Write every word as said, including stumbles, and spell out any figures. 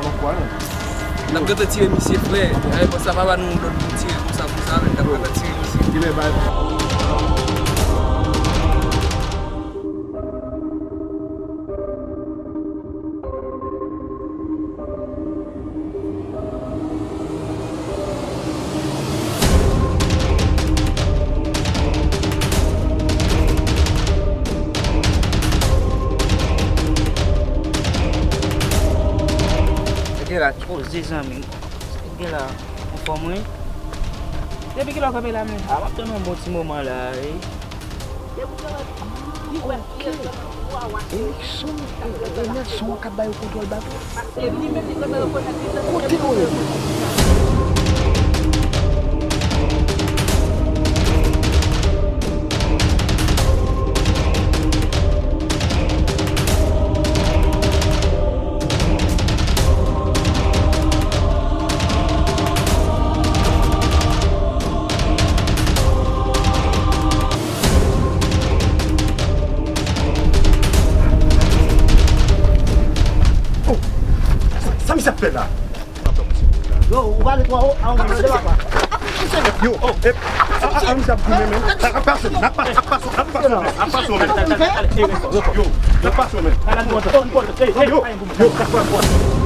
N ap gentan tire misye, frè. Ay, konsa papa nou yon lòt moun tire konsa, konsa, men n ap gentan tire misye. Kilè bay. Gade la, ki koze, zanmi. Sa k gen la? Anfòm, wi. Depi kilè w kanpe la menm? A, m ap tann yon bon ti moman la, wi. Ok. Eleksyon, e, e, eleksyon an k ap ba yo kontwòl bato. Kote yo ye? Oh! Sa, sa misye ap fè la? Yo, ou pale twò wo, a, ou pale twò wo. Yo, e, a, a, a, misye ap goumen, men. N ap pase, n ap pase, n ap pase, n ap pase, men. N ap pase, men. Yo, n ap pase, men. Yo, yo, n ap pase.